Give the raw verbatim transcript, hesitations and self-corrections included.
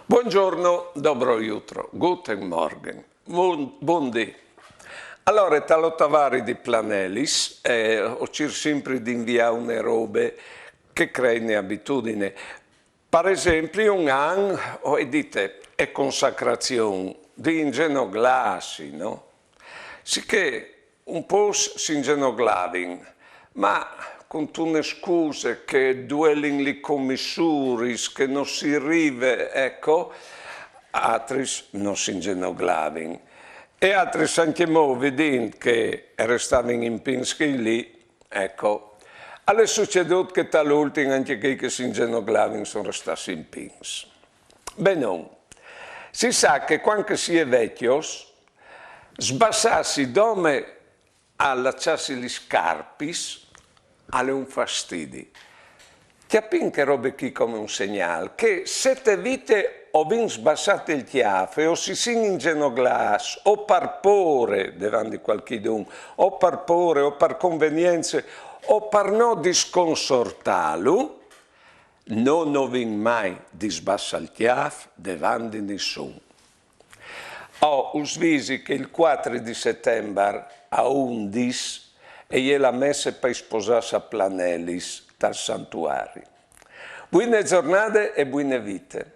Buongiorno, dobro jutro, guten Morgen, bon, bon dì. Alore, tal otavari di Planelis, eh, o cîr simpri di inviâ une robe che crei une abitudine. Par esempli, un an o ai dite, e consacrazion di ingenoglâsi, no? Sichè un pôcs si ingenoglavin, ma cuntune scuse che duelin lis commissuris, che no si rive, eco, altris no si ingenoglavin. E altris ancjemò, vidint che a restavin in pîts chei li, eco, al è sucedût che tal ultin ancje chei che si ingenoglavin a son restâts in pîts. Benon, si sa che cuant che si è vecjos, sbassâsi dome a laçâsi lis scarpis al è un fastidi. Cjapìn chê robe chi come un segnâl, che se te vite o vin sbassât il cjâf e o si sin ingenoglâts, o par pôre devant di cualchidun, o par pôre, o par convenience, o par no disconsortâlu, no, no vin mai di sbassâ il cjâf devant di nissun. Oh, us visi che il cuatri di Setembar a undis e je la messe pai sposâts a Planelis, tal santuari. Buine zornade e buine vite.